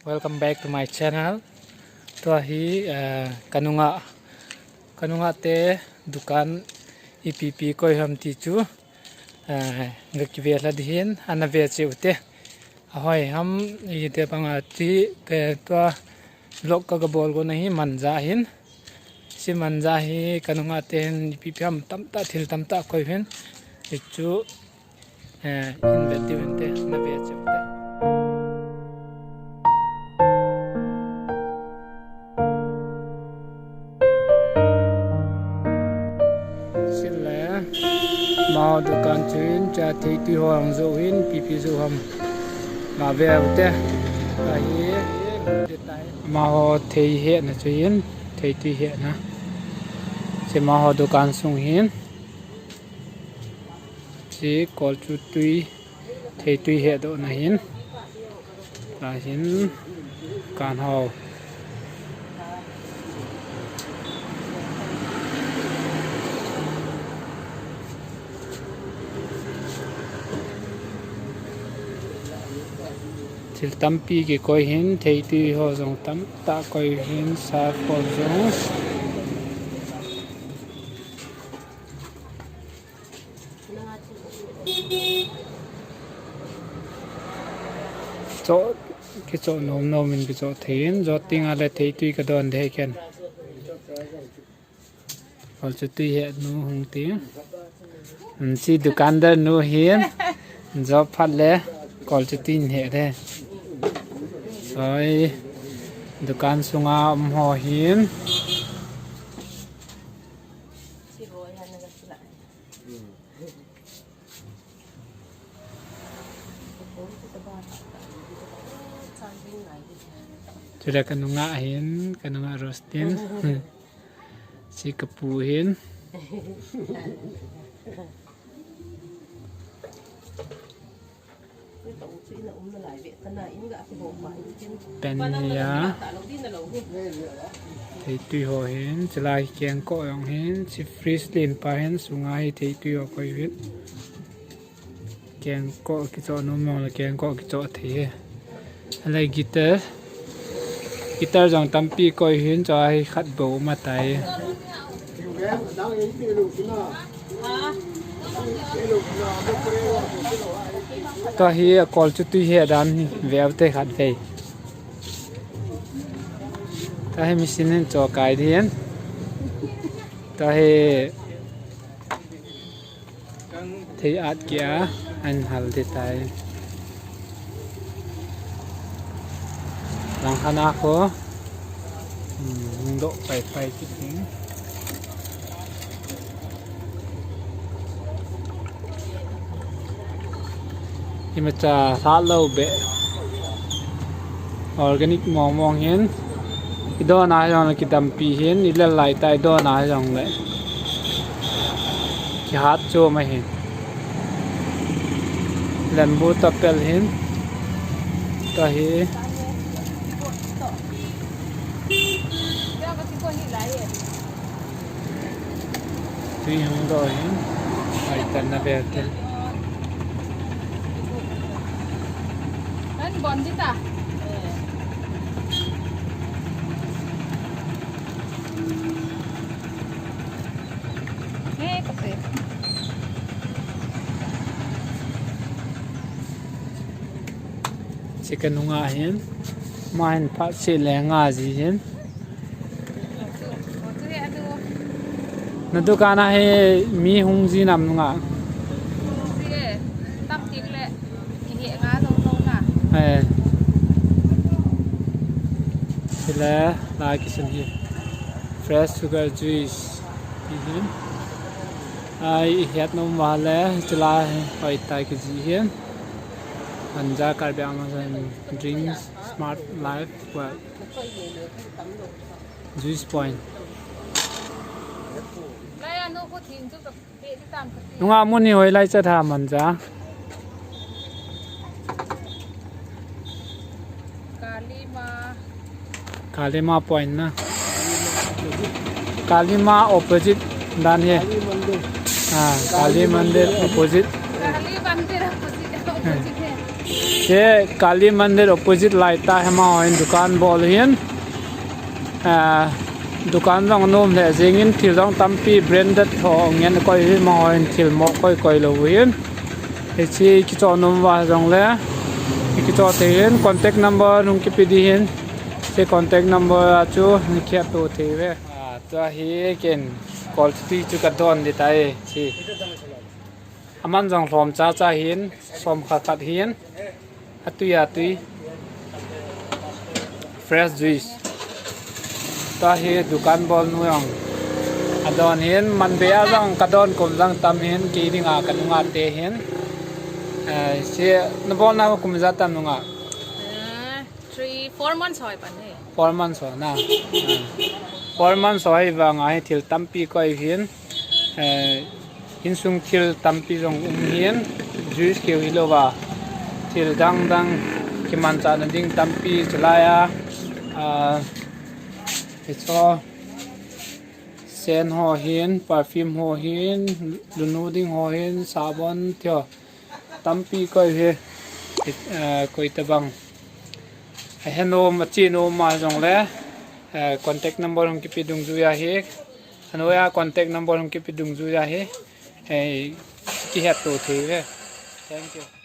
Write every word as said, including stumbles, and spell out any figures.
Welcome back to my channel. Tua hi, eh, kanunga, kanunga te dukan ipi ipi koi ham ti chu, eh, ga kive lha di hin, ana ve cheu te. Ahoi ham, ite banga ti, te tua vlog ka ga bol go na hi manja hin. Si manja hi kanunga te hin ipi ipi ham tamtah, thil tamtah koi hin. Hichu, eh, in ve diu hin te, na ve cheu te. Sile, amaho dukan chu hin, cha theitui ho ang jo hin, ipi ipi jo ham. Ma ve u te. Ahi, amaho thei hehna chu hin, theitui hehna. Chi amaho dukan sung hin. Chi kol chu tui, theitui hehdohna hin. Tua hin kan hao. Thil tampi kikoi hin, theitui ho jong tamtah koi hin, sa kol jong. Cho, kicho nom nom in kicho thei in, jot ding a le theitui ka don de ken. Kol chu tui hehnu hung ti. Hiche dukandar nu hin, jot phat le, kol chu tui in heh de. Soi, dukan sunga um ho hin. Chule kanunga hin, kanunga Rostin. Chi kapu hin. Pen hi a. Theitui ho hin, chulai kengkoh jong hin, chi fridge len pa hin, sunga hi theitui ho koi hin. Kengkoh kichoh nom mong le kengkoh kichoh thei hi. Alai guitar. Guitar jong tampi koi hin, chua hi khat bou ma tai. Tua hi a kol chu tui heh dan hi, veu te khat vei. Tua hi machine hin cho kai ding. Tua hi thei at kia, an hal ding tai. Lang khana ko. Hmm, hung doh pai pai kit ding. Imacha lha lou beh. Organic mong mong hin. I don a jong le kidampi hin. I lel lai tai don a jong le. Kihat chu ma hin. Lembu tapel hin. Tua hi. Tui hung doh hin. Ai, tan na ber te. An bon di ta. Nge, kape. Chi kanunga hin, ama hin phat seh le nga ji hin. Na dukan a hi mi hung ji nam nunga. Hung ji e, tam ting le, mi hi nga lo lo na. Eh. Chule, la kisan hi. Fresh sugar juice. Ti hin. Ai, i het nom uva le, chulai, hoi tai kiji hin. Anja Karbi Anglong drinks. Smart Life World. Juice Point. Nunga mun hi hoilai chat ham anja. Kalima. Kalima Point na. Kalima opposite dan hi. Ah, Kali Mandir opposite. Kali Mandir opposite, opposite hai. Che Kali Mandir opposite lai ta hi amaho hin dukan bol hin. Ah, dukan jong nom le jingin thil jong tampi branded ho ngen koi hi amaho hin thil mo koi koi lou hin. Hiche kicho nom uva jong le kicho thei hin contact number hung kipe di hin. Che contact number a chu hung kiato thei ve. Ah, tua hi ken Coffee chu ka don di tai chi. Aman jong lhom cha cha hin, som khat khat hin, atui atui. Fresh juice. Tua hi dukan bol nu jong adon hin, man be a jong ka don kum jong tam hin, kei dinga ka nunga te hin. Eh, si na bol na kum ja tam nunga. Eh, three, four months hoi pan he. Four months ho na. Hmm. Four months ho hi vang a hi thil tampi koi hin. Eh, insung thil tampi jong um hin. Juice keu hi lou va. Thil dang dang kimanchah na ding tampi chulai a. Ah, it's all. Sen ho hin, perfume ho hin, lunu ding ho hin, sabon tio. Tampi koi hi, eh, koi tabang. Ahe nom, achi nom ma jong le, eh, contact number hung kipe dungjuiya hi. Anoiya contact number hung kipe dungjuiya hi. Eh, kihet to thei ve. Thank you.